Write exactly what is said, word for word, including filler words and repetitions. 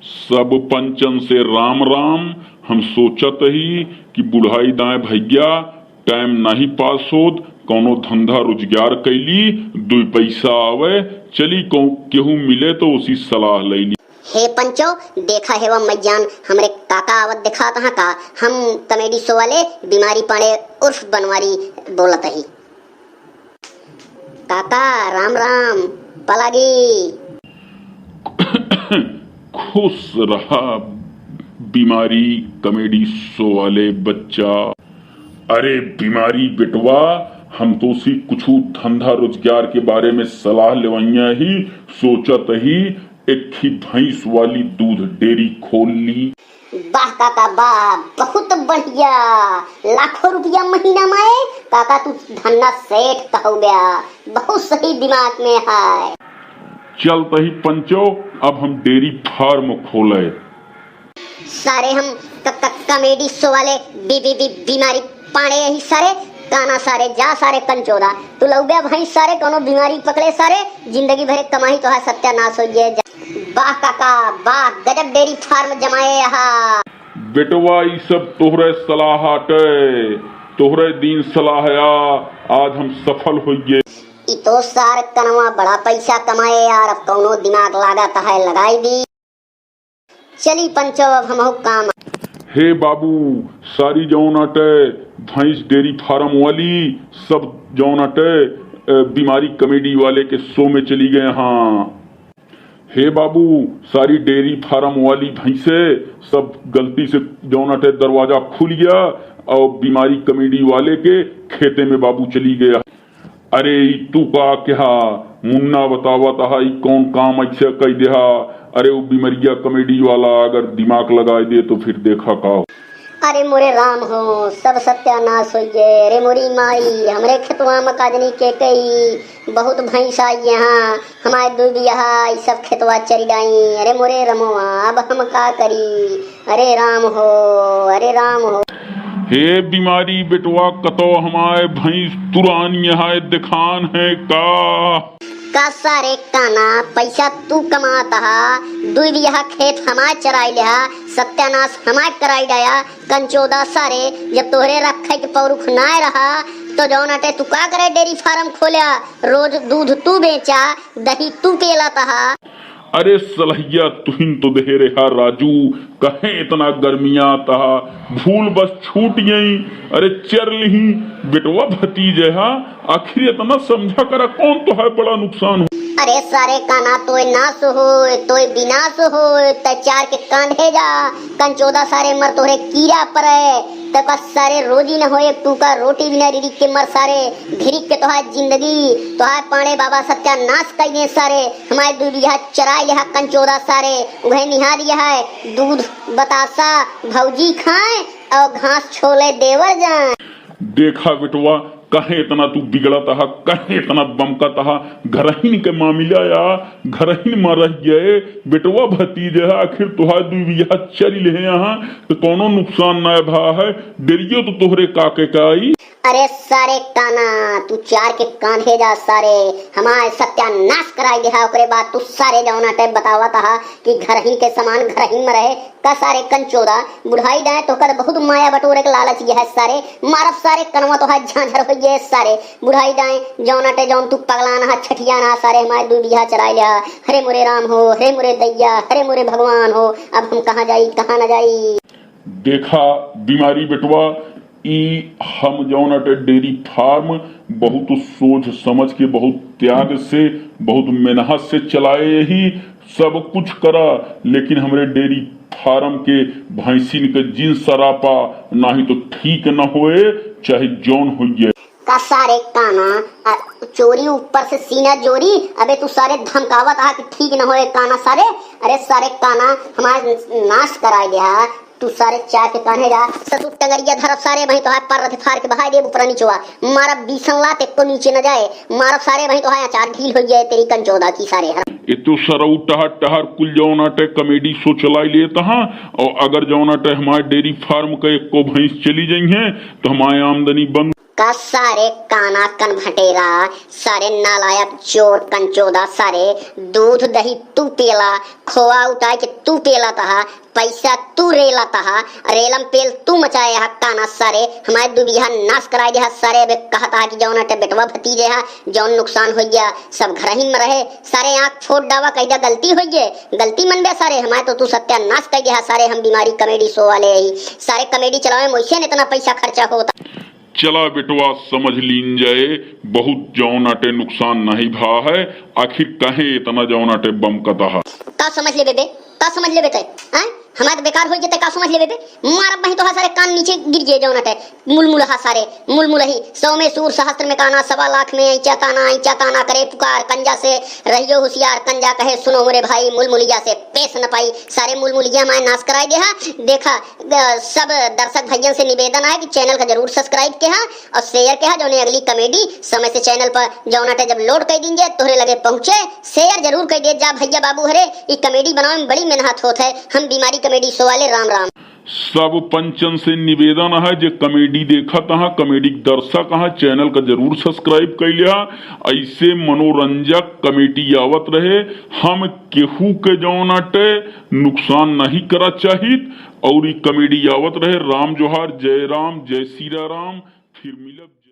सब पंचन से राम राम। हम सोचत ही कि बुढ़ाई दाएं भैया, टाइम नाहीं पास होत, कौनो धंधा रोजगार कैली, दुई पैसा आवे, चली कहूँ केहू मिले तो उसी सलाह लैली। हे पंचो, देखा हेवा मैजान, हमरे काका आवत देखात हाँ का? हम कॉमेडी शो वाले बीमारी पांडे उर्फ बनवारी बोलत ही। काका राम राम। पलागी। खुश रहा बीमारी कॉमेडी शो वाले बच्चा। अरे बीमारी बेटवा, हम तोसी कुछ धंधा रोजगार के बारे में सलाह लेवैया ही, सोचत ही एक ही भैंस वाली दूध डेयरी खोल ली। वाह काका वाह, बहुत बढ़िया। लाखों रुपया महीना में। काका तू धन्ना सेठ कहौ बया, बहुत सही दिमाग में है। चलत ही पंचो, अब हम डेयरी फार्म खोले। सारे हम क-, क-, कॉमेडी शो वाले बी-, बी-, बी-, बीमारी पांडे ही सारे। काना सारे, जा सारे कंचोदा, तू लौबे भैंस सारे, कौनो बीमारी पकड़े सारे, जिंदगी भरे कमाई तोहार सत्यानाश होइ जाए। जा-, वाह काका वाह, गजब डेयरी फार्म जमाए हा। बेटवा, ई सब तोहरे सलाह आटे, तोहरे दीन सलाह आ, आज हम सफल होइ गए। ई तो सार कनवा बड़ा पैसा कमाए यार, अब कौनो दिमाग लागत है लगाई दी। चली पंचो, अब हमहू काम। हे बाबू, सारी जौन अटे भैंस डेयरी फार्म वाली, सब जौन अटे, अ, बीमारी कॉमेडी वाले के शो में चली गए हाँ। हे बाबू, सारी डेयरी फार्म वाली भैंसे सब गलती से जौन अटे दरवाजा खुल गया और बीमारी कॉमेडी वाले के खेते में बाबू चली गया। अरे ई तू का कहा मुन्ना, बतावत हा ई कौन काम ऐसे कई देहा? अरे वो बिमरिया कॉमेडी वाला अगर दिमाग लगाए दे तो फिर देखा का हो। अरे मोरे राम हो, सब सत्यानाश होइ गए। अरे मोरी माई, हमरे खेतवा में काजनी के कई बहुत भैंस आई यहाँ, हमारे दू बियाहा ई सब खेतवा चरी डाई। अरे मोरे रमवा, अब हम का करी? अरे राम हो, अरे राम हो। हे बिमारी बेटवा, कतो हमारे भैंस तुरान यहाँ देखान है का? का सारे काना, पैसा तू कमात हा, दुई बियाहा खेत हमार चराई लेहा, सत्यानाश हमार कराई डाया, कंचोदा सारे, जब तोहरे रखे के पौरुख नाय रहा, तो जौन अटे तू का करे डेयरी फार्म खोल्या, रोज दूध तू बेचा, दही तू पेलत हा। अरे सलहिया, तुहिन तो देहे रहा राजू, कहे इतना गर्मियात हा, भूल बस छूट गई। अरे चर लिही बेटवा भतीजे हा, आखिर इतना समझा करा, कौन तो है बड़ा नुकसान हो। अरे सारे काना, तोय नाश होय, तोय विनाश होय, तै चार के कांधे जा, कंचोदा सारे मर तोहरे कीड़ा परे, तै का सारे रोजी न होय, एक टूका रोटी भी न रिड़िक के मर सारे, भिरिक के तोहार जिंदगी, तोहार पांडे बाबा सत्यानाश कइने सारे, हमारे दू बियाहा चराई लेहा कंचोदा सारे, उहे निहार यह है, दूध बतासा भौजी खाए और घास छोले देवर जाए। देखा बेटवा, कहे इतना तू बिगड़त हा, कहे इतना बमकत हा, घरहिन के मामिला या घरहिन में रह गए, बेटवा भतीजे हा, आखिर तोहार दू बियाहा चरी लेहे यहाँ, तो कौनो नुकसान ना भा है, डेरियो तो तोहरे काके का आई। अरे सारे काना, तू चार के कांधे जा सारे, हमार सत्यानाश कराई देहा, ओकरे बाद तू सारे जौना टाइप बतावत हा कि घरहिन के समान घरहिन में रहे, का सारे कंचोदा, बुढ़ाई दाएं तोहका बहुत माया बटोरे के लालच यह है सारे, मारब सारे कनवा तोहार झांझर होइ गए सारे, बुढ़ाई दाएं जौन अटे जौन तू पगलान हा, छठियान हा सारे, हमारे दू बियाहा चराई लिहा, हरे मोरे राम हो, हरे मोरे दैया, हरे मोरे भगवान हो, अब हम कहाँ जाई, कहाँ न जाई। देखा बिमारी बेटवा, ई हम जौन अटे डेयरी फार्म बहुत सोच समझ के, बहुत त्याग से, बहुत मेहनत से चलाए ही सब कुछ करा, लेकिन हमरे डेयरी फार्म के भैंसिन के जिन सरापा नाही तो ठीक न होए, चाहे जौन होइए। का सारे काना, आ, चोरी ऊपर से सीना जोरी, अबे तू सारे धमकावत हा कि ठीक न होए काना सारे, अरे सारे काना हमार नाश कराए दे हा, तू सारे चार के कान्हे जा, ससुर टंगरिया धरब सारे, वहीं तोहार पर रथे फार के बहाए देब ऊपर नीचवा, मारब बीसन लात एको नीचे न जाए, मारब सारे, वहीं तोहार अचार ढील होइ जाए, तेरी कंचोदा की सारे हर। ए तो सरऊ टहर टहर कुल जौन अटे कॉमेडी शो चलाई लेत हा, और अगर जौन अटे हमारे डेयरी फार्म का एको भैंस चली जाई है, तो हमारे आमदनी बंद। का सारे काना कन भटेरा, सारे नालायक चोर कंचोदा, सारे दूध दही तू पेला, खोआ उठाए के तू पेला तहा, पैसा तू रेला तहा, रेलम पेल तू मचाए हा काना सारे, हमारे दुबिहा नाश कराए दे हा सारे। अबे कहत हा कि जौन अटे बेटवा भतीजे हा, जौन नुकसान हो गया, सब घर ही में रहे, सारे आँख फोड़ डावा, कह दिया गलती हो गए, गलती मन बे सारे, हमारे तो तू सत्यानाश कह दिया सारे। हम बीमारी कॉमेडी शो वाले ही सारे कॉमेडी चलावे, मोइसे न इतना पैसा खर्चा होता। चला बेटवा, समझ लीन जाए, बहुत जौन अटे नुकसान नहीं भा है, आखिर कहे इतना जौन अटे बमकता है। का समझ लेबे बे, का समझ लेबे तय? हैं? हमार तो बेकार हो जते, का समझ लेबे बे? मारब बही तो हा सारे कान नीचे गिर जे जौन अटे। मुलमुल हा सारे, मुलमुल ही। सौ में सूर सहस्त्र में काना, सवा लाख में ऐचा ताना, ऐचा ताना करे पुकार, कंजा से रहियो होशियार, कंजा कहे सुनो मोरे भाई, मुलमुलिया से पेश न पाई। सारे मुलमुलिया माय नाश कराए दे हा। देखा, अ, सब दर्शक भैयन से निवेदन है कि चैनल का जरूर सब्सक्राइब के हा और शेयर के हा, जौने अगली कॉमेडी समय से चैनल पर जौन अटे जब लोड कर दीजिए तोहरे लगे पहुँचे, शेयर जरूर कर दे जा भैया बाबू। हरे ई कॉमेडी बनावे में बड़ी मेहनत होत है। हम बीमारी कॉमेडी शो वाले राम राम। सब पंचन से निवेदन है जे कॉमेडी देखत हा, कॉमेडी के दर्शक हा, चैनल का जरूर सब्सक्राइब कर लिया। ऐसे मनोरंजक कॉमेडी आवत रहे, हम केहू के जौन अटे नुकसान नहीं करा चाहित। और ई कॉमेडी आवत रहे। राम जोहार, जय राम, जय सिया राम। फिर मिलब।